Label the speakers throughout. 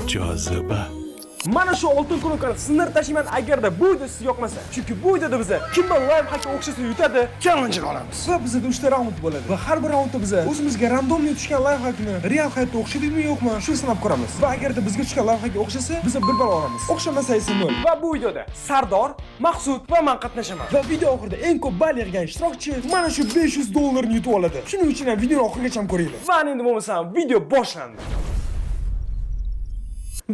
Speaker 1: Joziba.
Speaker 2: Mana shu oltin knopkani sindirib tashlayman agarda bu video sizga yoqmasa. Chunki bu videoda biza kimni лайфхак o'xshasa yutadi, challenge olamiz. Va bizda 3 ta raund bo'ladi. Va har bir raundda biza o'zimizga рандомный tushgan лайфхак ni real hayotda o'xshadimi yo'qmi, shu sinab ko'ramiz. Va agarda bizga tushgan лайфхак o'xshasa, biz 1 ball olamiz. O'xshamasa esa 0. Va bu videoda Sardor, Maqsud va men qatnashaman. Va video oxirida eng ko'p ball yig'gan ishtirokchi mana shu 500 dollarni yutib oladi. Shuning uchun ham videoni oxirigacha ko'ringlar. Va endi bo'lmasam video boshlandi.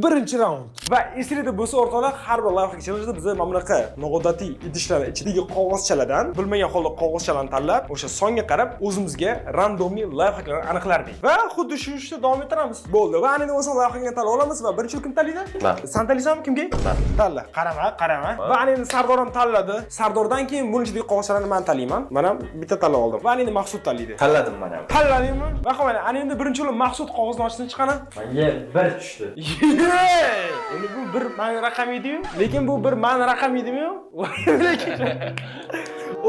Speaker 2: Birinchi raund. Va esingizda bo'lsa o'rtoqlar, har bir лайфхак challenge'da biz mana bunaqa noodatiy idishlar ichidagi qog'ozchalardan bilmagan holda qog'ozchalarni tanlab, o'sha songa qarab o'zimizga рандомный лайфхак larni aniqlardik. Va xuddi shu ishni davom ettiramiz. Bo'ldi. Va endi bo'lsa лайфхак ni tanlab olamiz va birinchi kim tanlaydi?
Speaker 3: Man.
Speaker 2: San tanlaysanmi kimga?
Speaker 3: Man.
Speaker 2: Tanla. Qarama, qarama. Va endi Sardor ham tanladi. Sardordan keyin buni ichidagi qog'ozchalarni men tanlayman. Men ham bitta tanlab oldim. Va endi Maqsud tanlaydi.
Speaker 3: Tanladim men ham.
Speaker 2: Tanladingmi? Va mana endi birinchi bo'lib Maqsud qog'ozni ochsin chiqana.
Speaker 4: Menga bir tushdi.
Speaker 2: Endi bu bir mani raqam ediyu, lekin bu bir mani raqam edimi? Lekin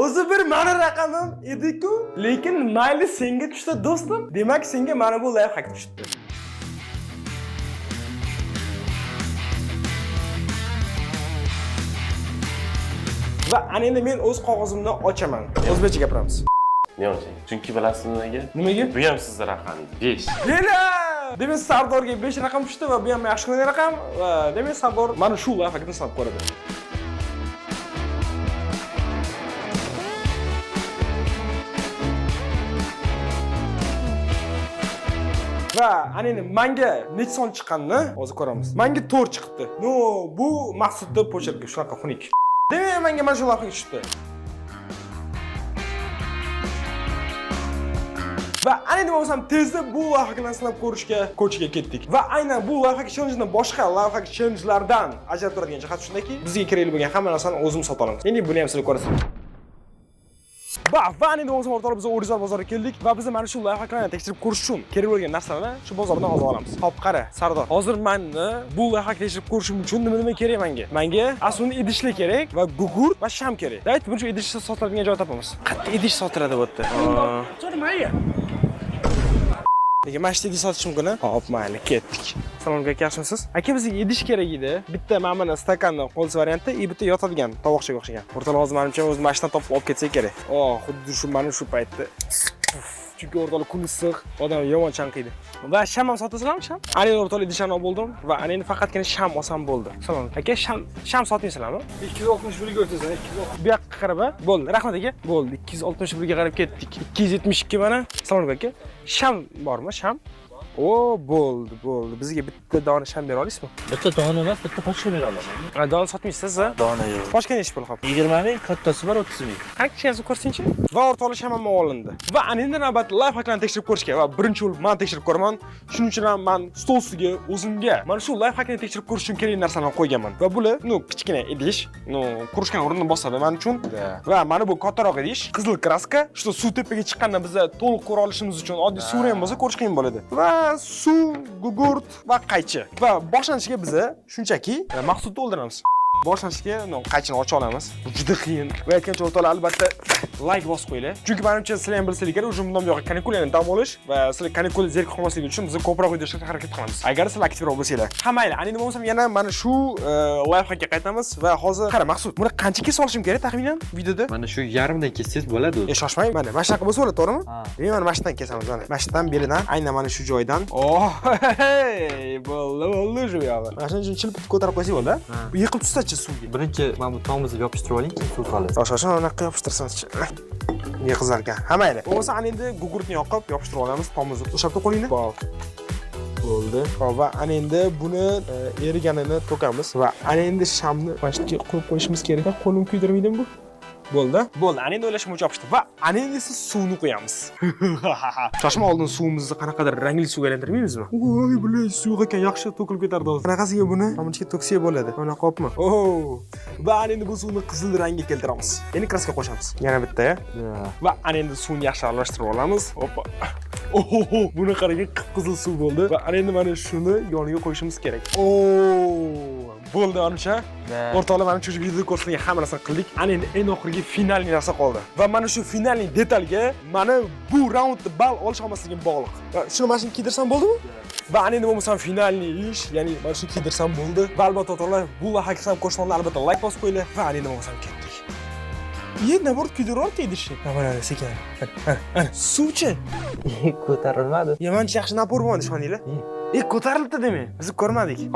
Speaker 2: o'zi bir mani raqamim edi-ku, lekin mayli senga tushdi do'stim. Demak, senga mana bu лайфхак tushdi. Va ana endi men o'z qog'ozimni ochaman. O'zbekcha gapiramiz.
Speaker 3: Ne oching? Chunki bilasizmi nimaga?
Speaker 2: Nimaga?
Speaker 3: Bu ham sizni raqamingiz. 5.
Speaker 2: Bela! Demak, Sardorga 5 raqam tushdi va bu ham yaxshi ko'rgan raqam va demak Sardor mana shu лайфхак ni sinab ko'radi. Va ana endi manga necha son chiqqanini hozir ko'ramiz. Manga 4 chiqibdi. No, bu Maqsudni почерк i shunaqa xunuk. Demak, manga mana shu лайфхак tushdi. Va ana endi bo'lmasam tezda bu лайфхак larni sinab ko'rishga ko'chaga ketdik. Va aynan bu лайфхак challenge'ni boshqa лайфхак challenge'lardan ajralib turadigan jihat shundaki, bizga kerakli bo'lgan hamma narsani o'zimiz sota olamiz. Endi buni ham sizlar ko'rasizlar. Va endi bo'lmasam o'rtoqlar, biz O'rizor bozoriga keldik va biz mana shu лайфхак larni tekshirib ko'rish uchun kerak bo'lgan narsalarni shu bozordan hozir olamiz. Hop, qara, Sardor. Hozir meni bu лайфхак tekshirib ko'rishim uchun nima nima kerak menga? Menga aslida idishlar kerak va gugurt va sham kerak. Давайте birinchi idish sotiladigan joy topamiz. Qayerda idish sotiladi bu yerda? Nega mana shu idish sotish mumkin, a? Hop, mayli, ketdik. Assalomu alaykum, yaxshimisiz? Aka, bizga idish kerak edi. Bitta mana buni stakanni qo'lsiz varianti, и bitta yotadigan tovoqchaga o'xshagan. O'rtoqlar, hozir menimcha o'zi mana shundan topib olib ketsak kerak. Oh, xuddi shu mana shu paytda. Chunki o'rtoqlar kun issiq, odam yomon chanqiydi. Va sham ham sotasizlarmi, sham? Ana endi o'rtoqlar idishlarni olib bo'ldim va ana endi faqatgina sham olsam bo'ldi. Salom. Aka, sham sotmaysizlarmi?
Speaker 5: 261 ga o'tasan, 260.
Speaker 2: Bu yoqqa qarab, a? Bo'ldi, rahmat aka. Bo'ldi, 261 ga qarab ketdik. 272 mana. Assalomu alaykum aka. Sham bormi, sham? O, bo'ldi, bo'ldi. Bizga bitta dona sham bera olasizmi?
Speaker 4: Bitta dona emas, bitta pachka bera olaman.
Speaker 2: Ha, dona sotmaysiz, a?
Speaker 4: Dona yo'q.
Speaker 2: Pachka nechi pul hop?
Speaker 4: 20 ming, kattasi bor 30 ming.
Speaker 2: Qani kichkinasini ko'rsangchi. Va o'rtoqlar, sham ham olindi. Va ana endi navbat лайфхак larni tekshirib ko'rishga va birinchi bo'lib men tekshirib ko'raman. Shuning uchun ham men stol ustiga o'zimga mana shu лайфхак ni tekshirib ko'rish uchun kerakli narsalarni qo'yganman. Va bular, ну, kichkina idish, ну, кружка ni o'rnini bosadi men uchun. Va mana bu kattaroq idish, qizil краска, shu suv tepaga chiqqanda biz to'liq ko'ra olishimiz uchun, oddiy suv ham bo'lsa ko'rish qiyin bo'ladi. Va suv, gugurt va qaychi. Va boshlanishiga biz shunchaki Maqsudni o'ldiramiz. Boshlanishiga no, qaychini ocha olamiz. Bu juda qiyin. Va aytgancha o'rtoqlar, albatta like bosib qo'yinglar. Chunki menimcha sizlar ham bilsanglar kerak, уже bundan buyog'i kanikul, ya'ni dam olish va sizlar kanikul zerikib qolmasligi uchun biz ko'proq video ishlashga harakat qilamiz. Agar sizlar aktivroq bo'lsanglar. Ha, mayli, ana endi bo'lmasam yana mana shu лайфхак ka qaytamiz va hozir qara Maqsud, buni qancha kesa olishim kerak taxminan videoda?
Speaker 4: Mana shu yarimdan kessangiz bo'ladi o'zi.
Speaker 2: E, shoshmang, mana mana shunaqa bo'lsa bo'ladi, to'g'rimi?
Speaker 4: Ha.
Speaker 2: Demak, mana shudan kesamiz, mana. Mana shudan belidan, aynan mana shu joydan. Oh, hey, bo'ldi, bo'ldi shu yog'i. Mana shuning uchun chilpit ko'tarib qo'ysak bo'ldi.
Speaker 4: Ha.
Speaker 2: Bu yiqilib tushsa-chi suvga.
Speaker 4: Birinchi mana bu tomimizni yopishtirib oling, keyin suv solasiz.
Speaker 2: Shoshma, unaqa yopishtirsanchi. Ne qizar ekan. Ha, mayli. Bo'lmasa ana endi gugurtni yoqib yopishtirib olamiz, tomizni. Ushlab tur qo'lingni. Bo'ldi. Hop, va ana endi buni eriganini to'kamiz va ana endi shamni mana shu yerga qo'yib qo'yishimiz kerak. Qo'lim kuydirmaydimi bu? Bo'ldi. Bo'ldi. Ana endi o'ylashim bo'yicha yopishdi. Va ana endi esa suvni qo'yamiz. Shoshma, oldin suvimizni qanaqadir rangli suvga aylantirmaymizmi? Voy, bular suyuq ekan, yaxshi to'kilib ketardi hozir. Qanaqasiga buni tomonchiga to'ksak bo'ladi. Mana qopmi? Oh. Va ana endi bu suvni qizil rangga keltiramiz. Endi краска qo'shamiz. Yana bitta, ya. Va ana endi suvni yaxshi aralashtirib olamiz. Hoppa. Oho, buni qarang, qip-qizil suv bo'ldi. Va ana endi mana shuni yoniga qo'yishimiz kerak. Oo, bo'ldi manimcha. O'rtoqlar, mana shu videoda ko'rsatilgan hamma narsani qildik. Ana endi eng oxirgi finalniy narsa qoldi. Va mana shu finalniy detalga mana bu raundda ball olish olmasligim bog'liq. Va shuni mana shuni kiydirsam bo'ldimi? Va ana endi bo'lmasam finalniy ish, ya'ni mana shuni kiydirsam bo'ldi. Va albatta, o'rtoqlar, bu layk ham ko'rishni albatta layk bosib qo'yinglar. Va ana endi bo'lmasam ketdik. Iye, наоборот, kuydirib tegdishi. Mana, mana, sekin. Ana, ana, suvchi.
Speaker 4: Ko'tarilmadi.
Speaker 2: Ya, mancha yaxshi напор bo'lmadi, ishoninglar. E, ko'tarilibdi demak. Biz ko'rmadik.